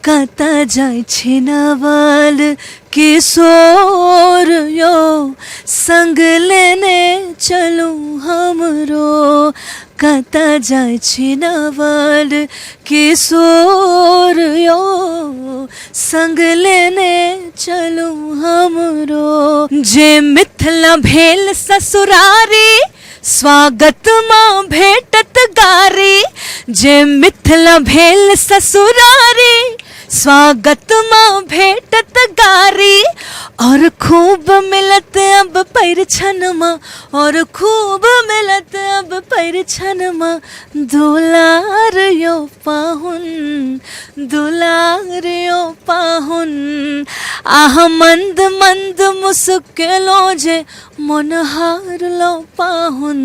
कतऽ जाइ छी नवल किशोर यौ, संग लेने चलू हमरो। कतऽ जाइ छी नवल किशोर यौ, संग लेने चलू हमरो। जे मिथिला भेल ससुरारी, स्वागत माँ भेटत गारी। जे मिथिला भेल ससुरारी, स्वागत माँ भेटत गारी। और खूब मिलत अब परिछनमा, और खूब मिलत अब परिछनमा। दुलार यो पाहुन, दुलार यो पाहुन। आह मंद मंद मुस्केलो जे मन हारलो पाहुन,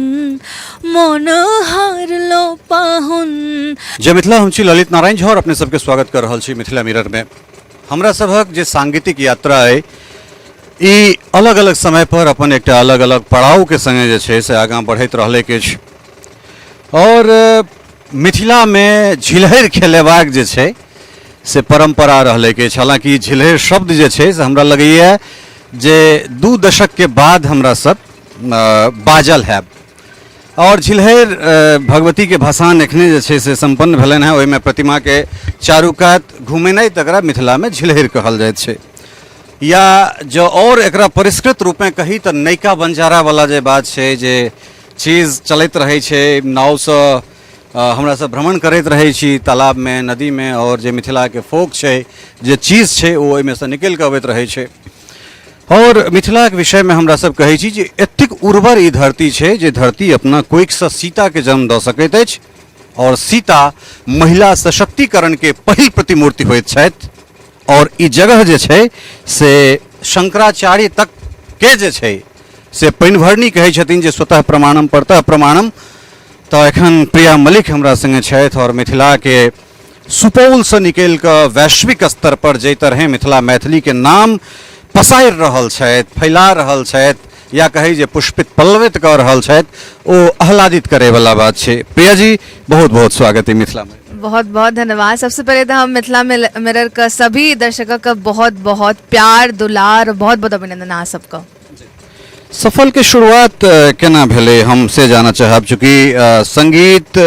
मन हारलो पाहुन। जय मिथिला, हम छी ललित नारायण झा और अपने सबके स्वागत कर रहल छी मिथिला मिरर में। हमरा सभक जे सांगीतिक यात्रा अइ ई अलग अलग समय पर अपन एकटा अलग अलग पड़ाव के संगे जे छै से आगाँ बढ़ैत रहलै अछि। और मिथिला में झिलहरि खेलेबाक जे छै से परम्परा रहलै अछि। हालाँकि झिलहरि शब्द जे छै से हमरा लगैए जे 2 दशक के बाद हमरा सब बाजल हैब। और झिलहरि भगवती के भसान एखने जे छै से सम्पन्न भेलनि हेँ, ओहिमे प्रतिमाके चारू कात घुमेनाइ तकरा मिथिलामे झिलहरि कहल जाइत छै। या जँ आओर एकरा परिष्कृत रूपमे कही तऽ नैका बंजारावला जे बात छै, जे चीज चलैत रहै छै, नावसँ हमरा सब भ्रमण करैत रहै छी तालाबमे, नदीमे, आओर जे मिथिलाके फोक छै, जे चीज छै, ओ ओहिमेसँ निकलि कऽ अबैत रहै छै। आओर मिथिलाके विषयमे हमरा सब कहै छी जे एतेक उर्वर ई धरती छै जे धरती अपना कोखिसँ सीताके जन्म दऽ सकैत अछि, आओर सीता महिला सशक्तिकरणके पहिल प्रतिमूर्ति होइत छथि। आओर ई जगह जे छै से शंकराचार्य तक के जे छै से पानिभरनी कहै छथिन जे स्वतः प्रमाणम परतः प्रमाणम। तऽ एखन प्रिया मलिक हमरा संगे छथि और मिथिलाके सुपौलसँ निकलि कऽ वैश्विक स्तर पर जाहि तरहे मिथिला मैथिलीके नाम पसारि रहल छथि, फैला रहल छथि, या कही जे पुष्पित पल्लवित कऽ रहल छथि, ओ आह्लादित करैवला बात छै। प्रिया जी, बहुत बहुत स्वागत है मिथिलामे। बहुत बहुत धन्यवाद। सबसे पहले तो हम मिथिला मिरर का सभी दर्शकों का बहुत बहुत प्यार दुलार और बहुत बहुत अभिनंदन अहाँ सबका। सफल के शुरुआत केना भेलै हम से जानऽ चाहब, चूँकि संगीत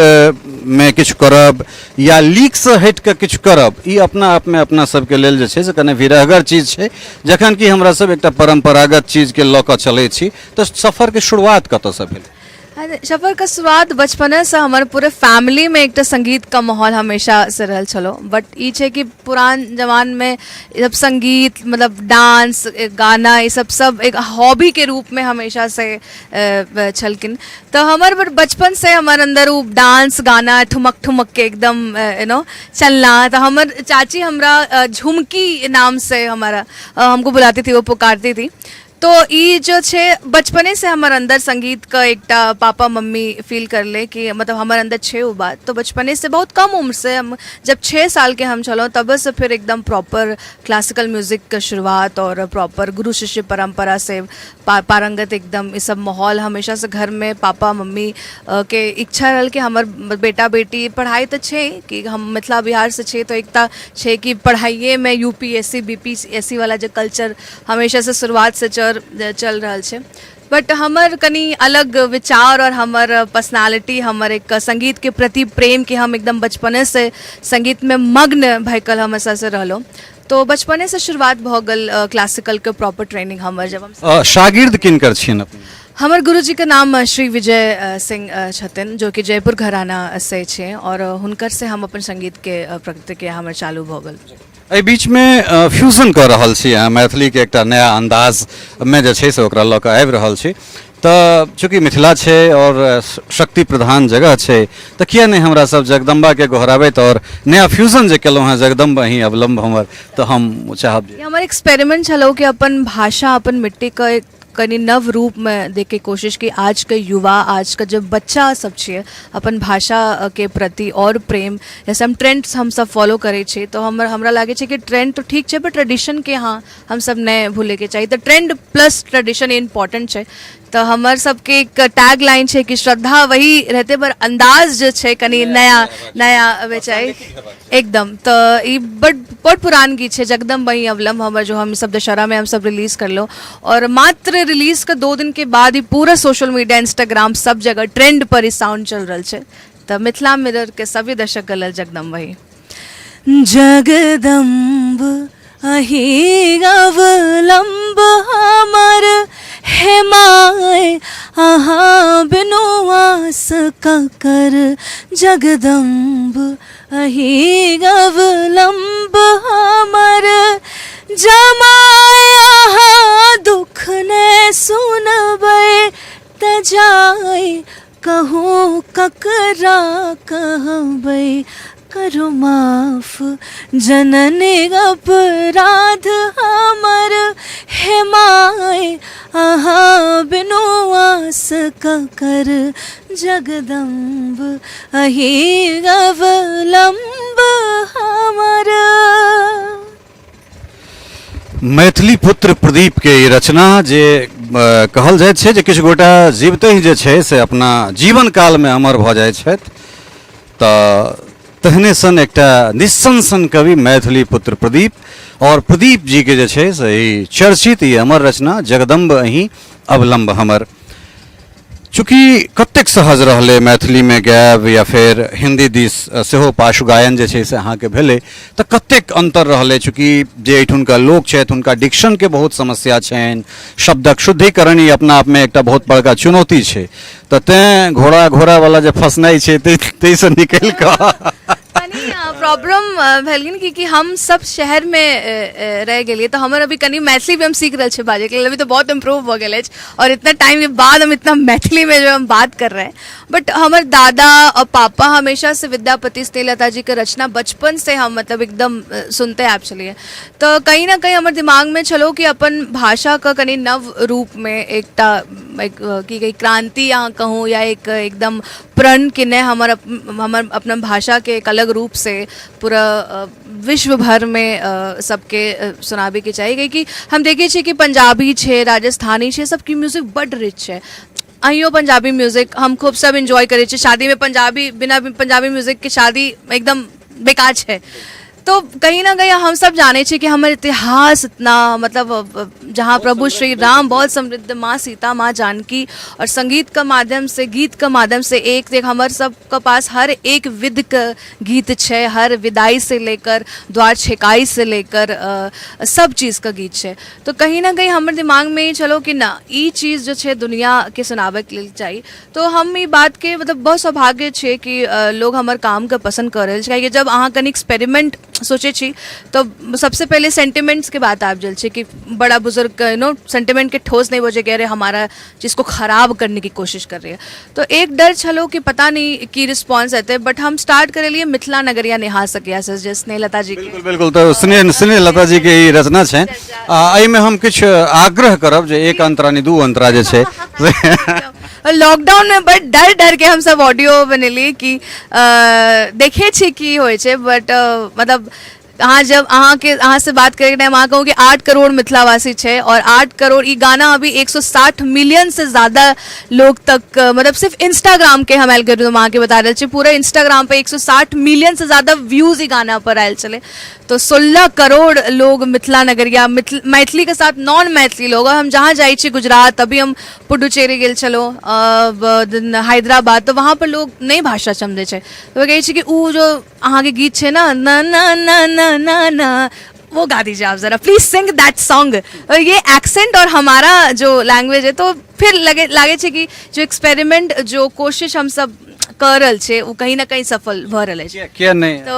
में किछु करब या लीक से हटि कऽ किछु करब ई अपना आपमे अपना सबके लेल जे छै से कने विरहगर चीज छै, जखन कि हमरा सब एकटा परम्परागत चीजके लऽ कऽ चलै छी। तऽ सफरके शुरुआत कतऽसँ भेलै? सफर के शुरुआत बचपनेसँ हमर पूरे फैमिलीमे एकटा संगीतके माहौल हमेशासँ रहल छलौ। बट ई छै कि पुरान जमानमे ई सब संगीत मतलब डांस गाना ई सब सब एक हॉबीके रूपमे हमेशासँ छलखिन। तऽ हमर बचपनसँ हमर अन्दर ओ डांस गाना ठुमक ठुमकके एकदम you know चलना। तऽ हमर चाची हमरा झुमकी नामसँ हमारा हमको बुलाती थी, वो पुकारती थी। तो ई जो छै बचपने से हमर अंदर संगीत के एकटा पापा मम्मी फील करले कि मतलब हमर अंदर छै ओ बात। तो बचपने से बहुत कम उम्र से हम जब 6 साल के हम छलहुँ तब से फिर एकदम प्रॉपर क्लासिकल म्यूजिक के शुरुआत और प्रॉपर गुरु शिष्य परंपरा से पारंगत एकदम ई सब माहौल हमेशा से घर में पापा मम्मी के इच्छा रहल कि हमर बेटा बेटी पढ़ाई तऽ छै कि हम मिथिला बिहार से छै तो एकटा छै कि पढ़ाइए में U P S C B P S C वाला जे कल्चर हमेशा से शुरुआत से चल रहल छै। बट हमर कनि अलग विचार और हमर पर्सनालिटी, हमर एक संगीत के प्रति प्रेम के हम एकदम बचपने से संगीत में मग्न भए कऽ हमेशा से रहलहुँ। तो बचपने से शुरुआत भऽ गेल क्लासिकल के प्रॉपर ट्रेनिंग हमर जब हम शागिर्द किनकर छियनि अपने? हमर गुरुजी के नाम श्री विजय सिंह छथिन, जो कि जयपुर घराना से छै, और हुनकर से हम अपन संगीत के प्रक्रिया हमर चालू भऽ गेल। एहि बीचमे फ्यूजन कऽ रहल छी अहाँ, मैथिलीके एकटा नया अन्दाजमे जे छै से ओकरा लऽ कऽ आबि रहल छी। तऽ चूँकि मिथिला छै आओर शक्ति प्रधान जगह छै, तऽ किया नहि हमरा सब जगदम्बाके गोहराबैत आओर नया फ्यूजन जे केलहुँ हेँ, जगदम्ब अहीं अवलम्ब हमर, तऽ हम चाहब जे ई हमर एक्सपेरिमेंट छलौ कि अपन भाषा अपन मिट्टीके एक कनि नव रूपमे देखैके कोशिश कि आजके युवा, आजके जे बच्चा सब छियै अपन भाषाके प्रति आओर प्रेम, जैसे हम ट्रेंड्स हमसब फॉलो करै छी तऽ हमरा लागै छै कि ट्रेंड तऽ ठीक छै बट ट्रेडिशनके हँ हमसब नहि भूलैके चाही। तऽ ट्रेंड प्लस ट्रेडिशन इम्पोर्टेंट छै। तऽ हमर सबके एक टैग लाइन छै कि श्रद्धा वही रहते पर अंदाज जे छै कनि नया नया अबै चाही। एकदम। तऽ ई बड बड पुरान गीत छै जगदम्ब अहीं अवलम्ब हमर, जो हम सब दशहरा में हम सब रिलीज करलो और मात्र रिलीज के 2 दिन के बाद ही पूरा सोशल मीडिया, इंस्टाग्राम सब जगह ट्रेंड पर ई साउंड चल रहल छै। तऽ मिथिला मिरर के सभी दर्शक के लेल जगदम्ब अहीं। जगदम्ब अहीं अवलम्ब हमर, हे my अहाँ बिनु आस ककर। जगदम्ब अहीं अवलम्ब हमर, जमाय अहाँ दुख ने सुनबै त जाय कहू ककरा कहबै। करू माफ जननी अपराध हमर, हे my अहाँ बिनु आस ककर। जगदम्ब अहीं अवलम्ब हमर। मैथिली पुत्र प्रदीप के ई रचना जे कहल जाइत छै जे किछु गोटा जीविते ही जे छै से अपना जीवन कालमे अमर भऽ जाइ छथि, तऽ तहने सन एकटा निस्सन सन कवि मैथिली पुत्र प्रदीप और प्रदीप जी के जे छै से ई चर्चित ई अमर रचना जगदम्ब अहीं अवलम्ब हमर। चूँकि कतेक सहज रहलै मैथिलीमे गायब या फेर हिन्दी दिस सेहो पार्श्व गायन जे छै से अहाँके भेलै, तऽ कतेक अन्तर रहलै? चूँकि जे एहिठुनका लोक छथि हुनका डिक्शनके बहुत समस्या छनि, शब्दक शुद्धिकरण ई अपना आपमे एकटा बहुत बड़का चुनौती छै, तऽ तेँ घोड़ा घोड़ावला जे फँसनाइ छै ताहिसँ निकलि कऽ कनि प्रॉब्लम भेलखिन कि हम सब शहरमे रहि गेलियै, तऽ हमर अभी कनि मैथिली भी हम सीख रहल छियै बाजैके लेल। अभी तऽ बहुत इम्प्रूव भऽ गेल अछि और इतना टाइम के बाद हम इतना मैथिली में जो हम बात कर रहे हैं। बट हमर दादा और पापा हमेशा से विद्यापति, स्नेहलता जी के रचना बचपन से हम मतलब एकदम सुनते आबि छलियै, तऽ कहीं ना कहीं हमर दिमाग में छलो कि अपन भाषा के कनि नव रूप में एकटा एक की कही क्रांति अहाँ कहूँ या एक एकदम प्रण कि नहि हमर अपना भाषा के एक अलग रूप से पूरा विश्व भर में सबके सुनाबे के चाही। कि हम देखै छियै कि पंजाबी छै, राजस्थानी छै, सबके म्यूजिक बड रिच छै। अहियो पंजाबी म्यूजिक हम खूब सब एंजॉय करै छियै। शादी में पंजाबी बिना पंजाबी म्यूजिक के शादी एकदम बेकार छै। तो कहीं ना कहीं हम सब जाने छियै कि हमर इतिहास इतना मतलब जहाँ प्रभु श्री राम बहुत समृद्ध, माँ सीता, माँ जानकी और संगीत के माध्यम से, गीत के माध्यम से एक एक हमर सबके पास हर एक विध के गीत छै। हर विदाई से लेकर द्वार छेकाई से लेकर सब चीज़ के गीत छै। तो कहीं ना कहीं हमर दिमाग में ई छलो कि ना, ई चीज़ जो छै दुनिया के सुनाबे के लेल चाही। तो हम ई बात के मतलब बहुत सौभाग्य छै कि लोग हमर काम के पसंद कर रहल छै, काहेकि जब अहाँ कनि एक्सपेरिमेंट सोचै छी तऽ सबसे पहिले सेंटिमेंट्स के बात आबि जाइ छै कि बड़ा बुजुर्ग के नो सेंटिमेंट के ठोस नहीं बजे कि अरे हमारा चीज़ को खराब करने की कोशिश कर रही है। तो एक डर छलो कि पता नहीं की रिस्पॉन्स एतै, बट हम स्टार्ट करेलिए मिथिला नगरिया नेहा सकिया से, जे स्नेहलता जी के। बिल्कुल बिल्कुल, तऽ स्नेहलता जी के ई रचना छै। आ एहिमे हम किछु आग्रह करब जे एक अंतरा नहि दू अंतरा जे छै। लॉकडाउन में बड डर डर के हम सब ऑडियो बनेलिए कि देखे छी की होइ छै। बट मतलब अहाँ जब अहाँके अहाँ से बात करे टाइम अहाँ कहू कि 8 करोड़ मिथिलावासी छै और 8 करोड़ ई गाना अभी 160 मिलियन से ज्यादा लोग तक, मतलब सिर्फ इंस्टाग्राम के हम एल्गोरिथम अहाँके बता रहल छी, पूरा इंस्टाग्राम पे 160 मिलियन से ज्यादा व्यूज ई गाना पर आयल छलै। तो 16 करोड़ लोग मिथिला नगरिया, मैथिली के साथ नॉन मैथिली लोग। और हम जहाँ जाइ छी, गुजरात, अभी हम पुडुचेरी गेल छलहुँ, हैदराबाद, तऽ वहाँ पर लोग नहि भाषा समझै छै, तऽ कहै छै कि ओ जो अहाँके गीत छै ना ना ना ना ना ना ना, वो गा दीजिए आप जरा, प्लीज सिंग that song. और ये एक्सेंट और हमारा जो लैंग्वेज है, तो फिर लगे लागे छै कि जो एक्सपेरिमेंट, जो कोशिश हम सब कऽ रहल छै, ओ कहीं ना कहीं सफल भऽ रहल अछि। किया नहि? तो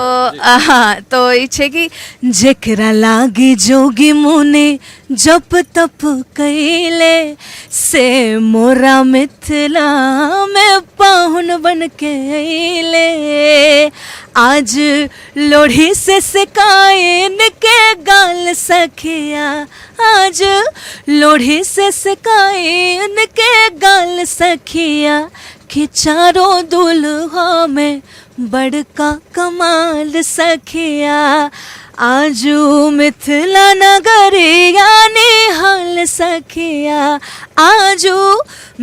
हाँ, तो ई छै कि जेकरा लागी जोगी मुनि जप तप कैले, से मोरा मिथिला में पाहुन बन के अइले। आज लोढ़ी से सिकाइन के गाल सखिया, आज लोढ़ी से सिकाइन के गाल सखिया, कि चारों दुल्हा में बड़का कमाल सखिया। आजू मिथिला नगरिया निहाल सखिया, आजू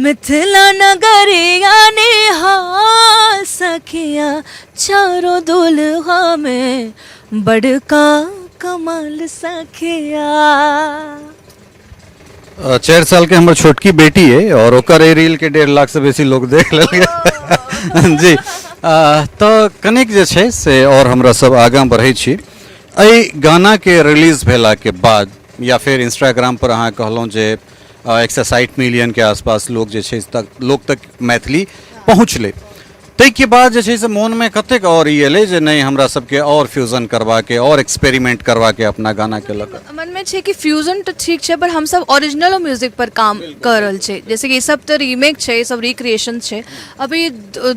मिथिला नगरिया निहाल सखिया, चारों दुल्हा में बड़का कमाल सखिया। 4 साल के हमर छोटकी बेटी है और ओकर एहि रील के 1.5 लाख से बेसी लोग देख लेलकै जी। तऽ कनिक जे छै से आओर हमरा सब आगाँ बढ़ै छी। एहि गानाके रिलीज भेलाके बाद या फेर इंस्टाग्राम पर अहाँ कहलहुँ जे 160 मिलियनके आसपास लोक जे छै तक लोक तक मैथिली पहुँचलै, ताहिके बाद जे छै से मोनमे कतेक आओर ई एलै जे नहि, हमरा सबके आओर फ्यूजन करबाके, आओर एक्सपेरिमेंट करबाके अपना गानाके लऽ कऽ? मनमे छै कि फ्यूजन तऽ ठीक छै, पर हमसब ओरिजिनलो म्यूजिक पर काम कऽ रहल छै। जैसे कि ई सब तऽ रीमेक छै, ई सब रिक्रिएशन छै। अभी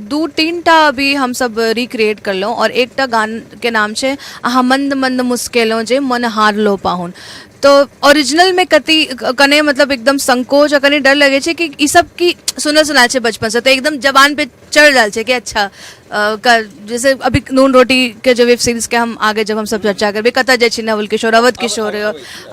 दू तीन टा अभी हमसब रिक्रिएट करलहुँ और एकटा गानके नाम छै अहाँ मंद मंद मुस्केलहुँ जे मन हारलो पाहुन। तो ओरिजिनल में कति कने मतलब एकदम संकोच और कने डर लगे छै कि ई सब की सुनल सुनायल छै बचपन से, तऽ एकदम जबान पे चढ़ रहल छै कि अच्छा जैसे अभी नून रोटी के जो वेब सीरीज के हम आगे जब हम सब चर्चा करबै, कतऽ जाइ छी नवल किशोर, अवध किशोर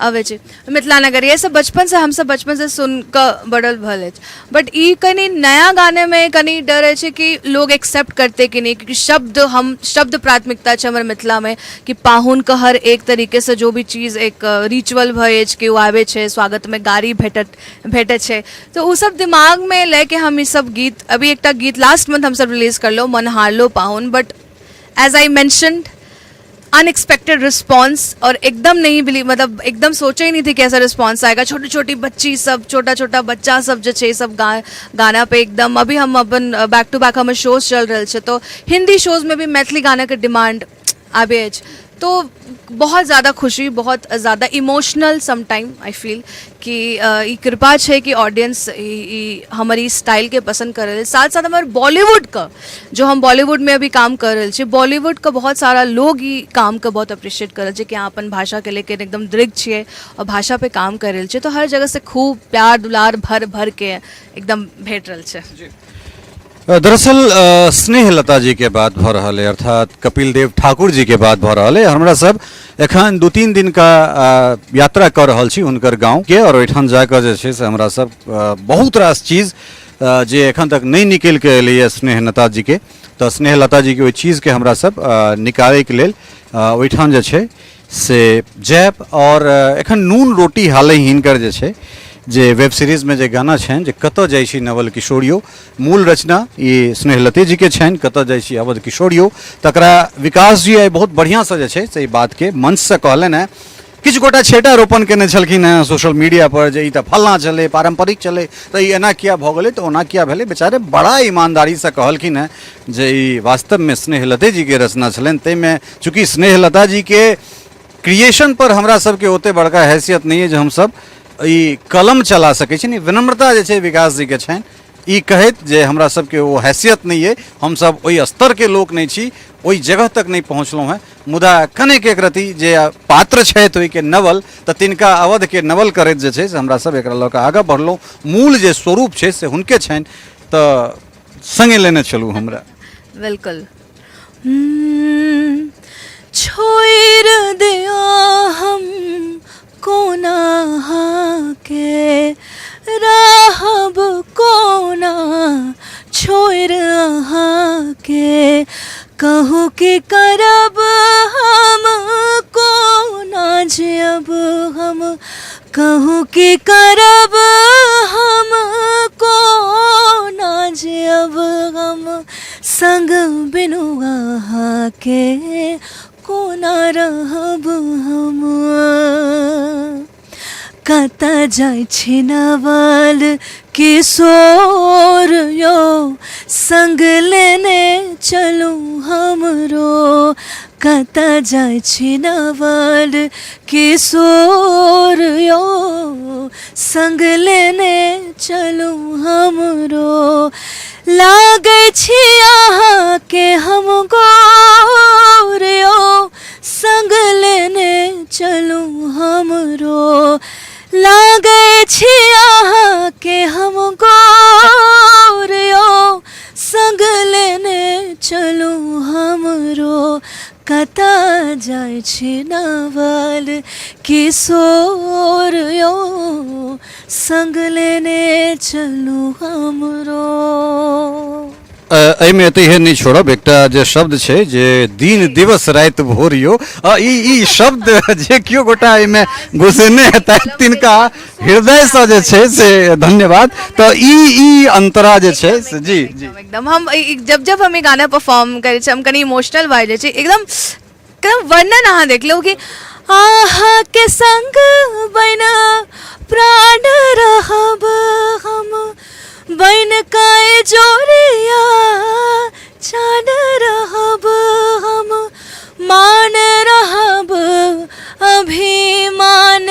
अबै छै, मिथिला नगर, ये सब बचपन से हमसब बचपन से सुन कऽ बढ़ल भल अछि। बट ई कनि नया गाने में कनि डर अछि कि लोग एक्सेप्ट करते कि नहीं, क्योंकि शब्द हम शब्द प्राथमिकता छै हमर मिथिला में कि पाहुन के हर एक तरीके से जो भी चीज एक रिचुअल भऽ अछि कि ओ आबै छै, स्वागत में गाड़ी भेटै छै, तऽ ओ सब दिमाग में लए के हम ई सब गीत अभी एकटा गीत लास्ट मंथ हमसब रिलीज करलहुँ, मन हारलो पाहुन। But as I mentioned, unexpected response और एकदम नहीं बिलीव, मतलब एकदम सोचे ही नहीं थे कि ऐसा रिस्पॉन्स आएगा। छोटी छोटी बच्ची सब, छोटा छोटा बच्चा सब जो छै सब गाना पे एकदम। अभी हम अपन बैक टू बैक हमर शोज चल रहल छै, तो हिंदी शोज में भी मैथिली गाना के डिमांड आबे अछि। तो बहुत ज़्यादा खुशी, बहुत ज़्यादा इमोशनल समटाइम I feel कि ई कृपा छै कि ऑडियंस ई हमर ई स्टाइल के पसंद कर रहल। साथ साथ हमर बॉलीवुड का जो हम बॉलीवुड में अभी काम कर रहल छी, बॉलीवुड का बहुत सारा लोग ई काम के बहुत अप्रिशिएट कर रहल छै कि अहाँ अपन भाषा के लेके एकदम दृढ़ छियै और भाषा पे काम कर रहल छियै। तो हर जगह से खूब प्यार दुलार भर भर के एकदम भेट रहल छै। दरअसल स्नेह लता जी के बात भऽ रहल है, अर्थात कपिल देव ठाकुर जी के बात भऽ रहल है। हमरा सब एखन 2-3 दिन का यात्रा कऽ रहल छी हुनकर गाँव के और ओहिठाम जाकऽ जे छै से हमरा सब बहुत रास चीज जे एखन तक नहि निकलि के एलैए स्नेह लता जी के, तऽ स्नेह लता जी के ओहि चीजके हमरा सब निकालैके लेल ओहिठाम जे छै से जायब। और एखन नून रोटी हाले हिनकर जे छै जे वेब सीरीजमे जे गाना छनि जे कतऽ जाइ छी नवल किशोरियो, मूल रचना ई स्नेहलते जीके छनि, कतऽ जाइ छी अवध किशोरियो, तकरा विकास जी आइ बहुत बढ़िआँसँ जे छै से ई बातके मंचसँ कहलनि हेँ। किछु गोटा छेटा रोपण केने छलखिन हेँ सोशल मीडिया पर जे ई तऽ फल्लाँ छलै, पारम्परिक छलै, तऽ ई एना किया भऽ गेलै, तऽ ओना किया भेलै। बेचारे बड़ा ईमानदारीसँ कहलखिन हेँ जे ई वास्तवमे स्नेहलते जीके रचना छलनि। ताहिमे चूँकि स्नेहलता जीके क्रिएशन पर हमरा सबके ओते बड़का हैसियत नहि अइ जे हमसब ई कलम चला सकै छी। विनम्रता जे छै विकास जीके छनि ई कहैत जे हमरा सबके ओ हैसियत नहि अइ, हमसब ओहि स्तरके लोक नहि छी, ओहि जगह तक नहि पहुँचलहुँ हेँ, मुदा कनेक एक रति जे पात्र छथि ओहिके नवल, तऽ तिनका अवधके नवल करैत जे छै से हमरा सब एकरा लऽ कऽ आगाँ बढ़लहुँ। मूल जे स्वरूप छै से हुनके छनि, तऽ सङ्गे लेने चलू हमरा। बिल्कुल। छोड़ि दियौ हम कोना अहाँके, रहब कोना छोड़ि अहाँके, कहू की करब हम, कोना जियब हम, कहू की करब हम, कोना जियब हम, संग बिनु अहाँके कोना रहब हम। कतऽ जाइ छी नवल किशोर यो, संग लेने चलू हमरो, कतऽ जाइ छी नवल किशोर यो, संग लेने चलू हमरो, लागै छी अहाँके हम गोर यो, संग लेने चलू हमरो, लागै छी अहाँके हम गोर यो, संग लेने चलू हमरो, कतऽ जाइ छी। नवल किशोर यौ संग लेने चलू हमरो। एहिमे एतहिए नहि छोड़ब, एकटा जे शब्द छै जे दिन दिवस राति भोर यौ, ई ई शब्द जे केओ गोटा एहिमे घुसेने हेतथि तिनका हृदयसँ जे छै से धन्यवाद। तऽ ई ई अंतरा जे छै से जी जी एकदम। हम जब जब हम ई गाना परफॉर्म करै छी, हम कनि इमोशनल भऽ जाइ छी एकदम। एकदम वर्णन अहाँ देख लू कि अहाँ के संग बना प्राण रहब हम, बन के जोरिया चान रहब हम, मान रहब अभिमान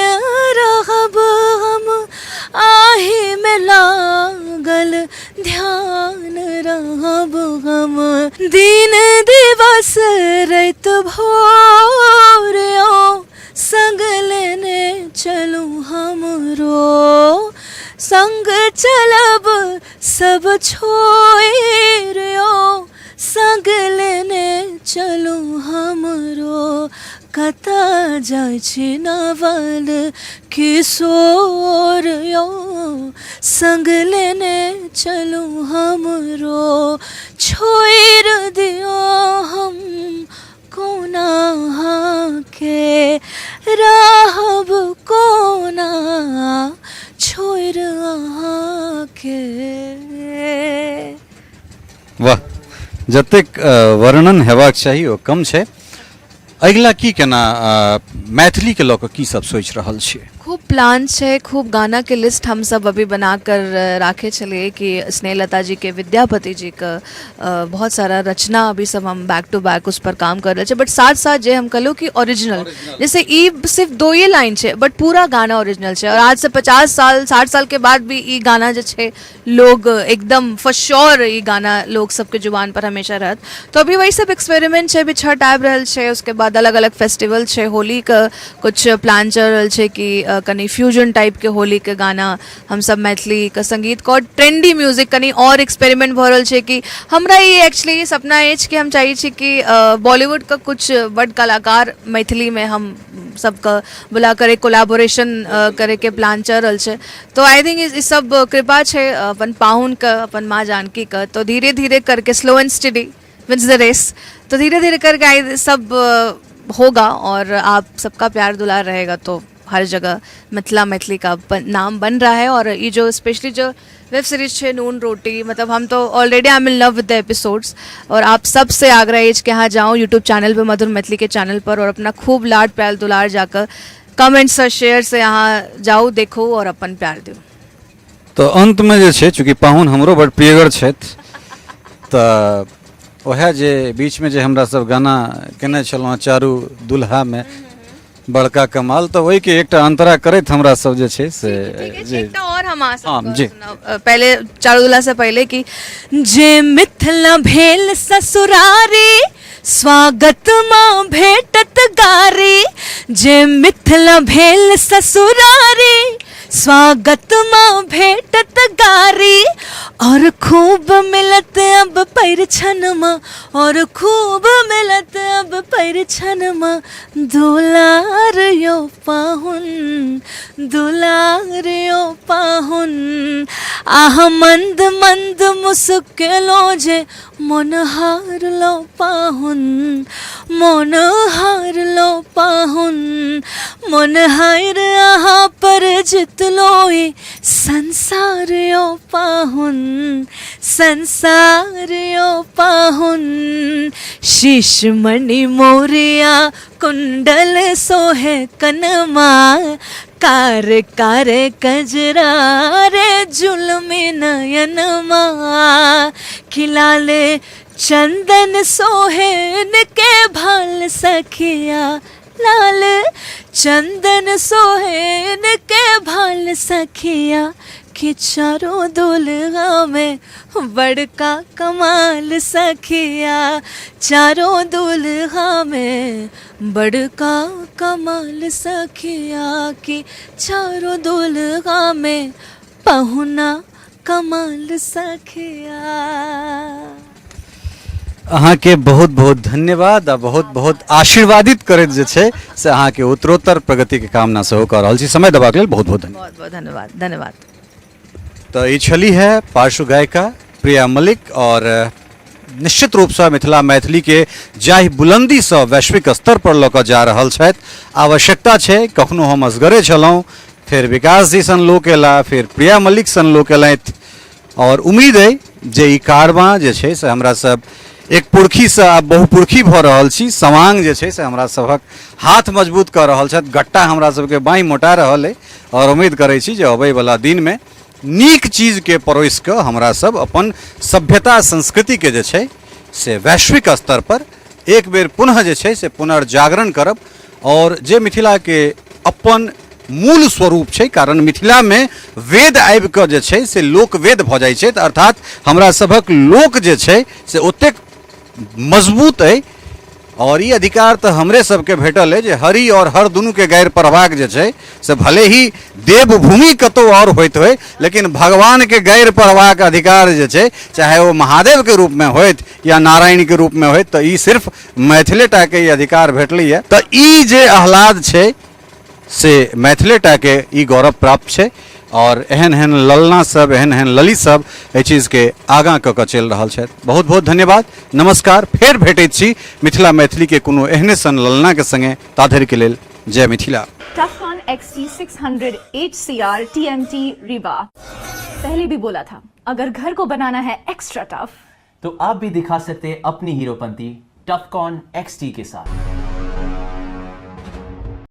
रहब हम, आही में लागल ध्यान रहब हम, दिन दिवस राति भोर यौ संग लेने चलू हमरो, संग चलब सब छोड़ि यौ संग लेने चलू हमरो, कतऽ जाइ छी नवल किशोर यौ संग लेने चलू हमरो, छोड़ि दियौ हम कोना अहाँके रहब, कोना छोड़ि अहाँके। वाह, जतेक वर्णन हेबाक चाही ओ कम छै। अगिला की केना मैथिलीके लऽ कऽ की सब सोचि रहल छियै? खूब प्लान छै, खूब गाना के लिस्ट हम सब अभी बना कर राखे छलियै कि स्नेहलता जी के, विद्यापति जी के बहुत सारा रचना अभी सब हम बैक टू बैक उस पर काम कर रहल छै। बट साथ साथ जे हम कहलहुँ कि ओरिजिनल, जैसे ई सिर्फ दोये लाइन छै बट पूरा गाना ओरिजिनल छै, और आज से 50 साल 60 साल के बाद भी ई गाना जे छै लोग एकदम फॉर श्योर ई गाना लोग सबके जुबान पर हमेशा रहत। तो अभी वही सब एक्सपेरिमेंट छै। अभी छठ आबि रहल छै, उसके बाद अलग अलग फेस्टिवल छै, होलीके कुछ प्लान चल रहल छै कि कनि फ्यूजन टाइपके होलीके गाना हम सब मैथिलीके संगीतके और ट्रेंडी म्यूजिक कनि और एक्सपेरिमेंट भऽ रहल छै। कि हमरा ई एक्चुअली सपना अछि कि हम चाहै छी कि बॉलीवुडके कुछ बड कलाकार मैथिलीमे हम सबके बुला कर एक कोलाबोरेशन करैके प्लान चल रहल छै। तो I think ई सब कृपा छै अपन पाहुनके, अपन माँ जानकीके। तो धीरे धीरे करके, slow and steady wins the race, तो धीरे धीरे करके आई सब होगा और आप सबका प्यार दुलार रहेगा तो हर जगह मिथिला मैथिली का नाम बन रहा है। और ये जो स्पेशली जो वेब सीरीज है नून रोटी, मतलब हम तो already I am in love with the episodes. और आप सबसे आग्रह है कि यहाँ जाओ यूट्यूब चैनल पे, मधुर मैथिली के चैनल पर, और अपना खूब लाड प्यार दुलार जाकर कमेंट्स और शेयर से यहाँ जाओ, देखो और अपन प्यार दो। तऽ अन्तमे जे छै, चूँकि पाहुन हमरो बड़ प्रियगर छथि, तऽ उएह जे बीचमे जे हमरा सब गाना केने छलहुँ हँ, चारू दुल्हामे बड़का कमाल, तऽ ओहिके एकटा अंतरा करैत हमरा सब जे छै से ठीक है, जी एकटा और हम अहाँ सबके जी। सुनाउ। पहले चारू दुल्हा से पहले कि जे मिथिला भेल ससुरारी स्वागत माँ भेटत गारी, जे मिथिला भेल ससुरारी स्वागत माँ भेटत गारी, और खूब मिलत अब परिछन माँ, और खूब मिलत अब परिछन माँ दुलार यो पाहुन, दुलार यो पाहुन, आह मंद मंद मुस्केलो जे मन हारलो पाहुन, मन हारलो पाहुन, मन हार अहाँ पर जितलो ई संसार यो पाहुन, संसार यो पाहुन, शीशमणि मोरिया कुंडल सोहे कनमा, कार कार कजरा रे जुलमी नयनमा, खिलाले चंदन सोहेन के भाल सखिया, लाल चंदन सोहेन के भाल सखिया, कि चारों दुल्हा में बड़का कमाल सखिया, चारों दुल्हा में बड़का कमाल सखिया, कि चारों दुल्हा में पहुना कमाल सखिया। अहाँके बहुत बहुत धन्यवाद आ बहुत बहुत आशीर्वादित करैत जे छै से अहाँके उत्तरोत्तर प्रगतिके कामना सेहो कऽ रहल छी। समय देबाक लेल बहुत बहुत धन्यवाद। बहुत बहुत धन्यवाद। धन्यवाद। तऽ ई छली है पार्श्व गायिका प्रिया मल्लिक और निश्चित रूपसँ मिथिला मैथिलीके जाहि बुलन्दीसँ वैश्विक स्तर पर लऽ कऽ जा रहल छथि, आवश्यकता छै। कखनो हम असगरे छलहुँ, फेर विकास जी सन लोक अयला, फेर प्रिया मल्लिक सन लोक अयलथि और उम्मीद अइ जे ई कारवां जे छै से हमरा सब एक पुरखीसँ आब बहुपुरखी भऽ रहल छी। समांग जे छै से हमरा सभक हाथ मजबूत कऽ रहल छथि, गट्टा हमरा सबके बाँहि मोटा रहल अइ और उम्मीद करै छी जे अबैवला दिनमे नीक चीजके परोसि कऽ हमरा सब अपन सभ्यता संस्कृतिके जे छै से वैश्विक स्तर पर एक बेर पुनः जे छै से पुनर्जागरण करब और जे मिथिलाके अपन मूल स्वरूप छै, कारण मिथिलामे वेद आबि कऽ जे छै से लोकवेद भऽ जाइ छै, तऽ अर्थात हमरा सभक लोक जे छै से ओतेक मजबूत अइ और ई अधिकार तऽ हमरे सबके भेटल अइ जे हरि और हर दुनूके गारि पढ़बाक जे छै से भले ही देवभूमि कतहु और होइत होइ, लेकिन भगवानके गारि पढ़बाक अधिकार जे छै चाहे ओ महादेवके रूपमे होइत या नारायणके रूपमे होइत, तऽ ई सिर्फ मैथिलेटाके ई अधिकार भेटलैए। तऽ ई जे आह्लाद छै से मैथिलेटाके ई गौरव प्राप्त छै और एहन एहन ललना सब, एहन एहन लली सब एहि चीजके आगाँ कऽ कऽ चलि रहल छथि। बहुत बहुत धन्यवाद, नमस्कार। फेर भेटैत छी मिथिला मैथिलीके कोनो एहने सन ललनाके संगे, ताधरिके लेल जय Mithila. Tufcon XT600 HCR TMT Rewa। पहले भी बोला था, अगर घर को बनाना है एक्स्ट्रा टफ तो आप भी दिखा सकते हैं अपनी हीरोपंती टफकॉन XT के साथ।